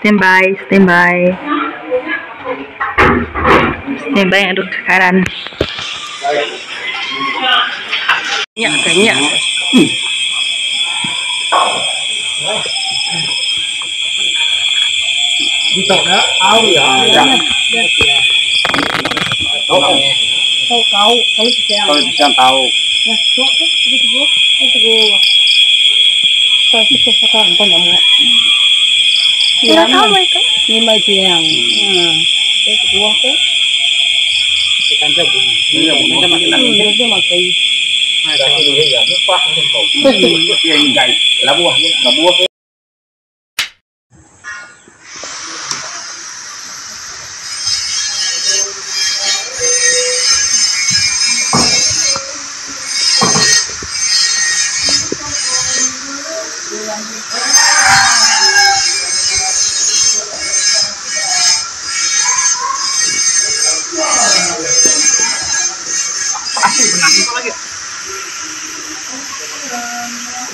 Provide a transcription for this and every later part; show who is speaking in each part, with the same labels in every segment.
Speaker 1: Stand by, stand by. Stand by aduk ke karan. Nyak ke nyak.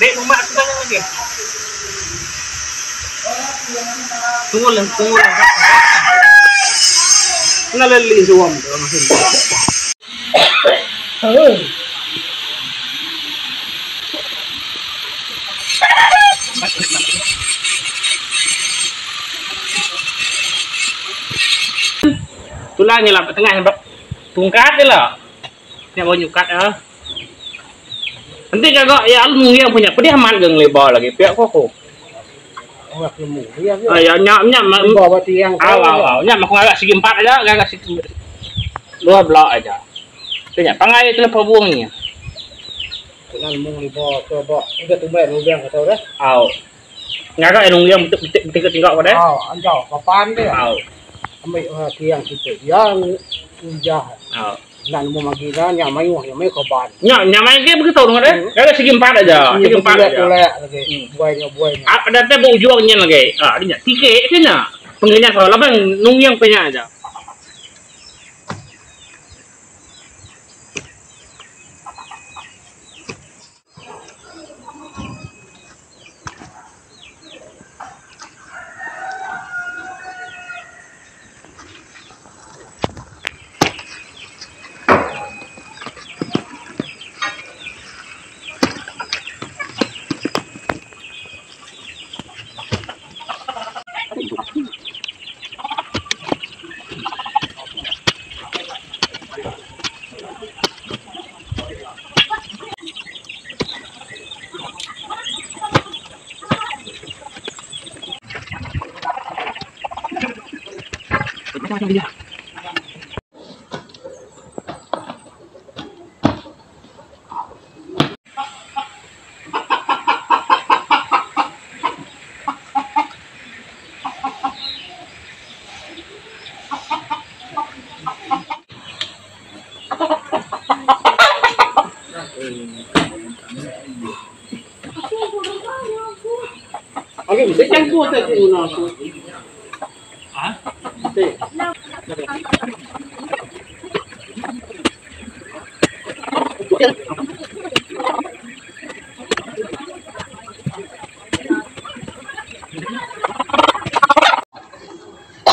Speaker 2: Dek, umak aku tanya lagi. Tunggu lah, tunggu lah. Ngalali suam tu masih. Tulang nya lah tengah tungkat je lah. Nya baru nyukat ya. Enti gaga ya alu nuyang punya pedih amat ga ngelebar lagi pia ko aku. Ah ya nya nya au au au nya aku ngaga segi empat aja ngaga segi dua blok aja. Tu nya pangai tu pebung nya. Au. Ngaga iya nuyang betik betik tingga ko deh. Au. Au.
Speaker 3: Enda nemu magi nya, nya mayuh nya mayuh kaban.
Speaker 2: Nya nya mai agi begitu nemu deh. Ngagai segi empat aja. Segi empat aja.
Speaker 3: Tulek lagi. Buai nya buai nya.
Speaker 2: Ah datai ba ujung nyin lagi. Ah nya tike ke nya. Pengenyah ko laban nuyang pe nya aja.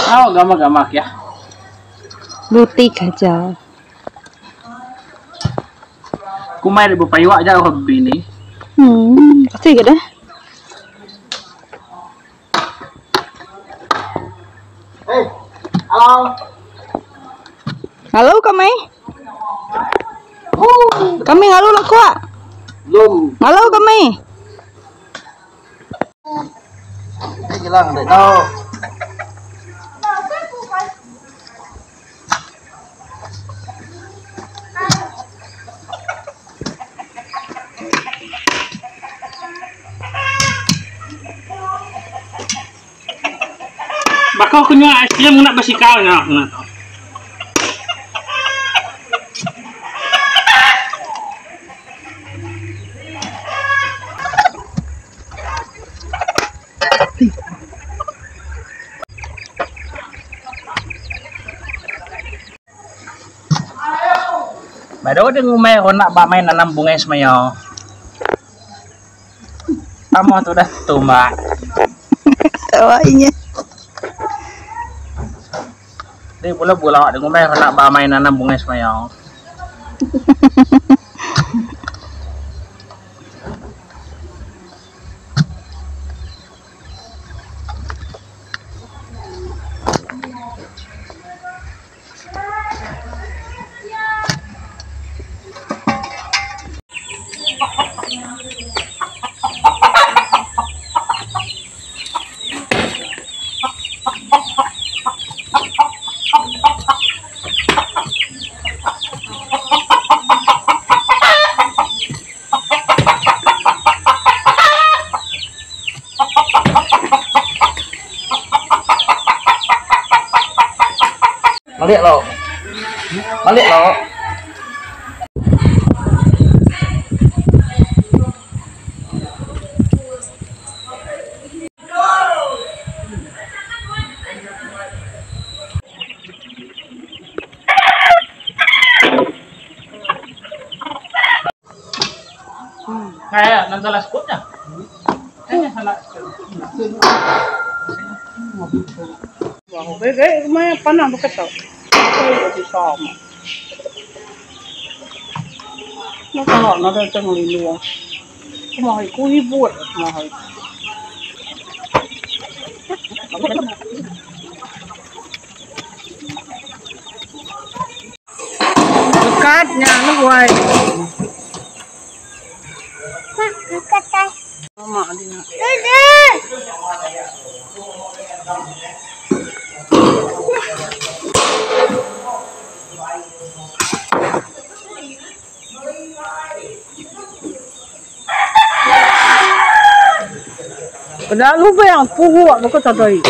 Speaker 2: Au gamak-gamak ya.
Speaker 1: Luti gajah.
Speaker 2: Kumai ribu payuak aja orang bini.
Speaker 1: Pasti ke dah.
Speaker 3: Hey, halo.
Speaker 1: Halo kami. Kami ngalu lah kuak.
Speaker 3: Belum.
Speaker 1: Ngalu kami.
Speaker 3: Ini jelang dek tau.
Speaker 2: Baka aku nyual ice cream ngena basikal nya aku ngena tu. Baru deh ngumbai aku nak ba main nanam bungai semaya. Tambah tu dah tumbak.
Speaker 1: Tawa inya.
Speaker 2: Ti bula bula deh ngumbai kena ba mai nanam bungai semaya.
Speaker 3: Balik lo. Balik lo.
Speaker 2: Kaya nang salah spotnya. Kayaknya salah.
Speaker 1: Lekat nya nuai. Lalu ba yang puhu aku tadai.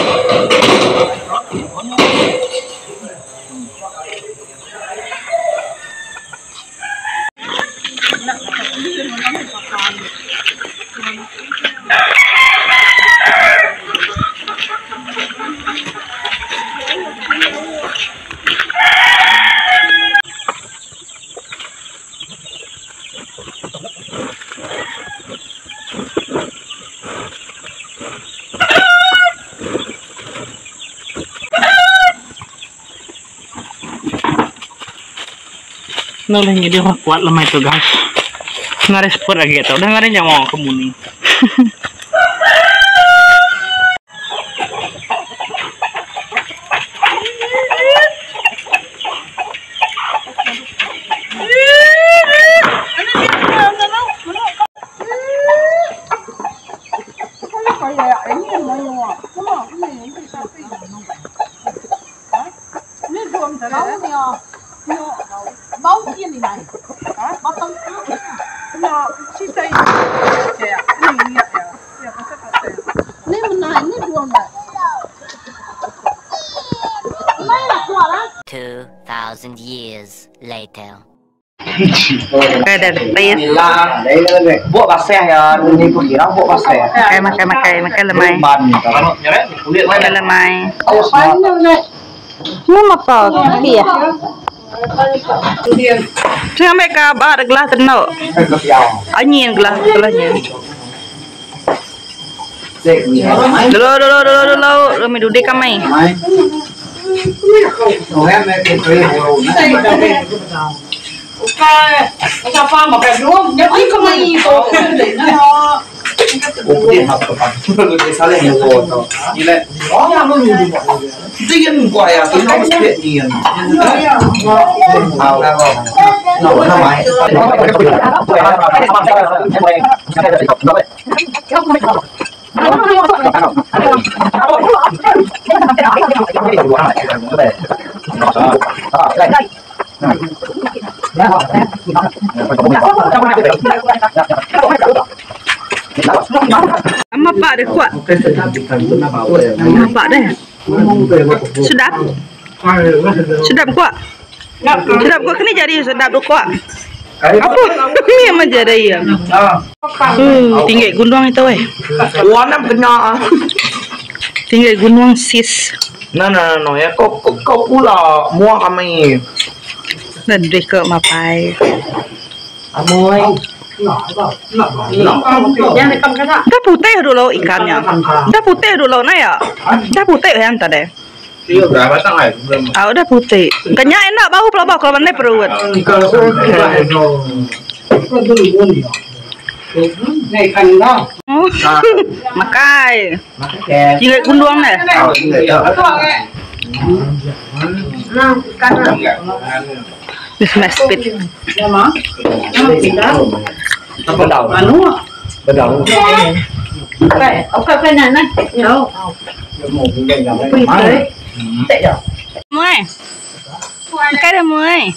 Speaker 2: Nah, lagi dia kuat lemah itu guys. Ngaris spot lagi itu. Udah ngaris mau kemuni.
Speaker 4: Thousand years later.
Speaker 1: Ada payah.
Speaker 3: Buat basah ya, ni pun kira buat basah.
Speaker 1: Makan makan makan makan lemai. Makan lemai. Ni apa? Kopi ya. Saya ambil ke bar gelas tenok. Anyin gelas gelasnya. Dulu dulu dulu dulu kami duduk kami. Amma pak deh kuat. Amma pak deh. Sedap. Sedap kuat. Sedap kuat kena jadi sedap kuat. Apa? Ni yang jadi ya. Tinggi gunung itu eh.
Speaker 3: Warna kena.
Speaker 1: Tinggi gunung sis.
Speaker 3: No no no ya kau kau pula muak kami.
Speaker 1: Dan mereka mapai.
Speaker 3: Amoy.
Speaker 1: Dah putih dulu ikannya. Dah putih dulu na ya. Dah putih yang tadi. Au dah putih. Kenya enda bau pelaba ku laban ndai perut. Makai. Cinggai gundung deh. Smash speed. Mui. Makai dah mui.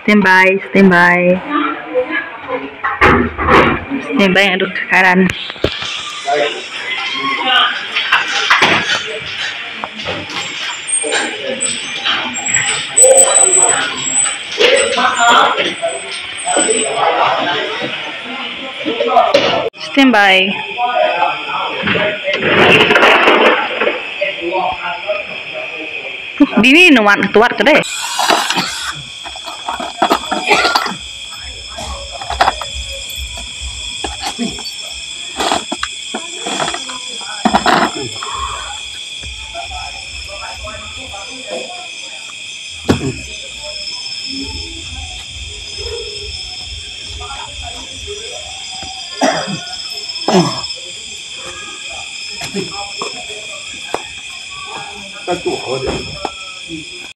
Speaker 1: Stand by, stand by. Stand by aduk karan. Stand by. Dini nuan tuat ke deh.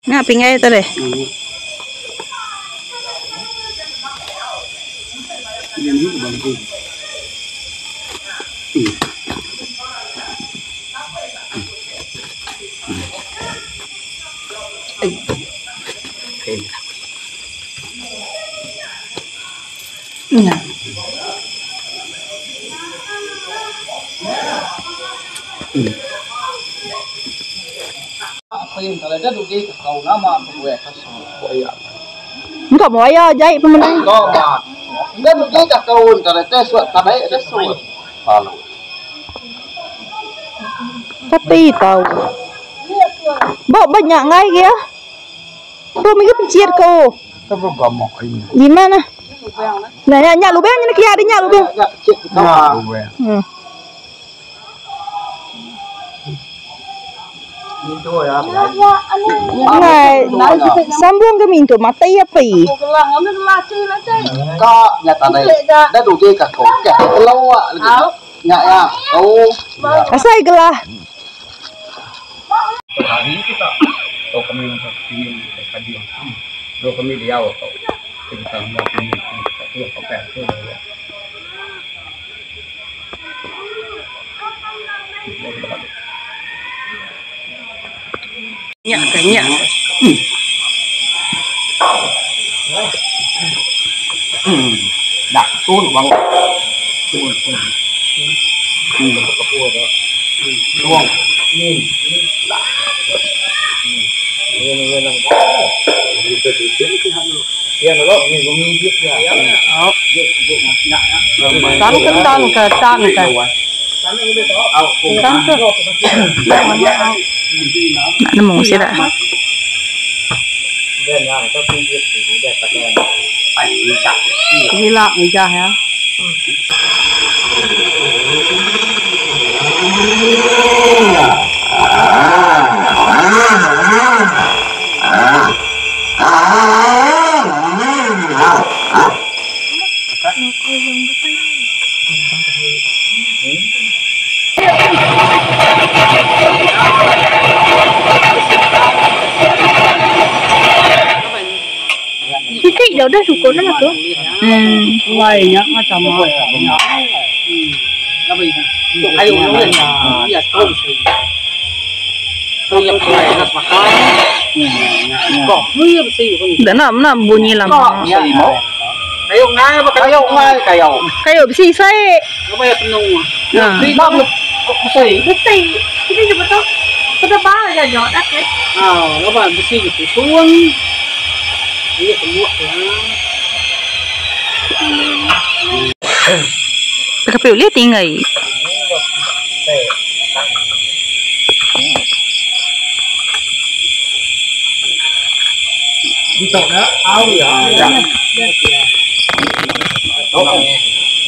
Speaker 1: Nya pinggai tu deh. Nya. Engka buaya jai pemenang. Kati tau. Ba ba nya ngai gia. Tu mega pencit ko. Gimana? Nah, nya nya lubang nya kia nya lubang. Hmm. Ngai sambung ke mintu mati api. Asai gelah. Nya ke nya. Tan ke tan ke tan ke. Tan ke. Nak nemu sida. Gila ngejah ya. Siti dah udah suku nama tu. Hmm. Dah nak nak bunyi lama. Kayu besi sai. Ha. Tapi ulih tinggal.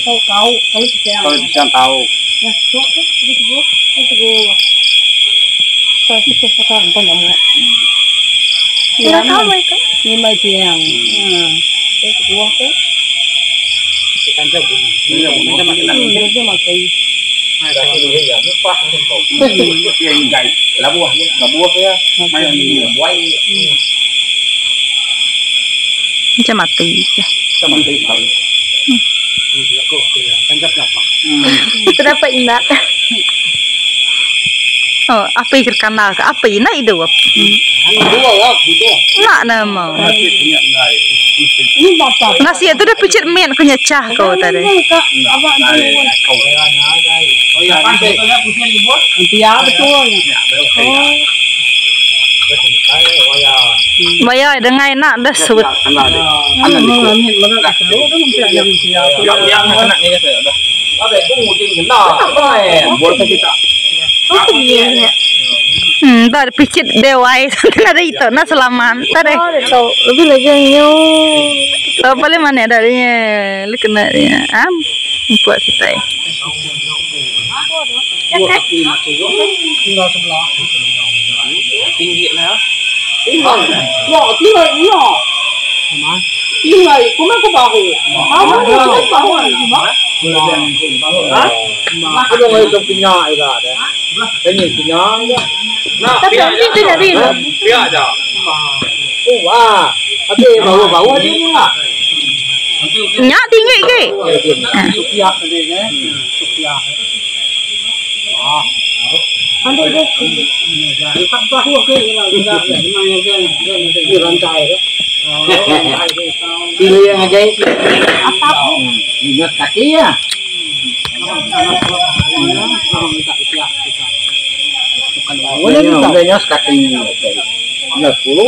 Speaker 3: Tau pisang tau.
Speaker 1: Macam mati. Terdapat inat. Oh, api terkenal ke api nak hidup. Nak nama. Nasi tu dah picit min aku nyecah kau tadi. Bayar dengan nak dah sud. Dah picit dewai ada itu nak selamat tadi.
Speaker 5: Lebih lagi yang
Speaker 1: Oh, boleh mana dari lu kena dia. Am buat kita.
Speaker 2: Tinggi lah.
Speaker 1: Tapi nanti tu jadi. Nyak tinggi ke?
Speaker 3: Pilih yang aja. Ingat kaki ya. Boleh nyos kaki. Nyos 10.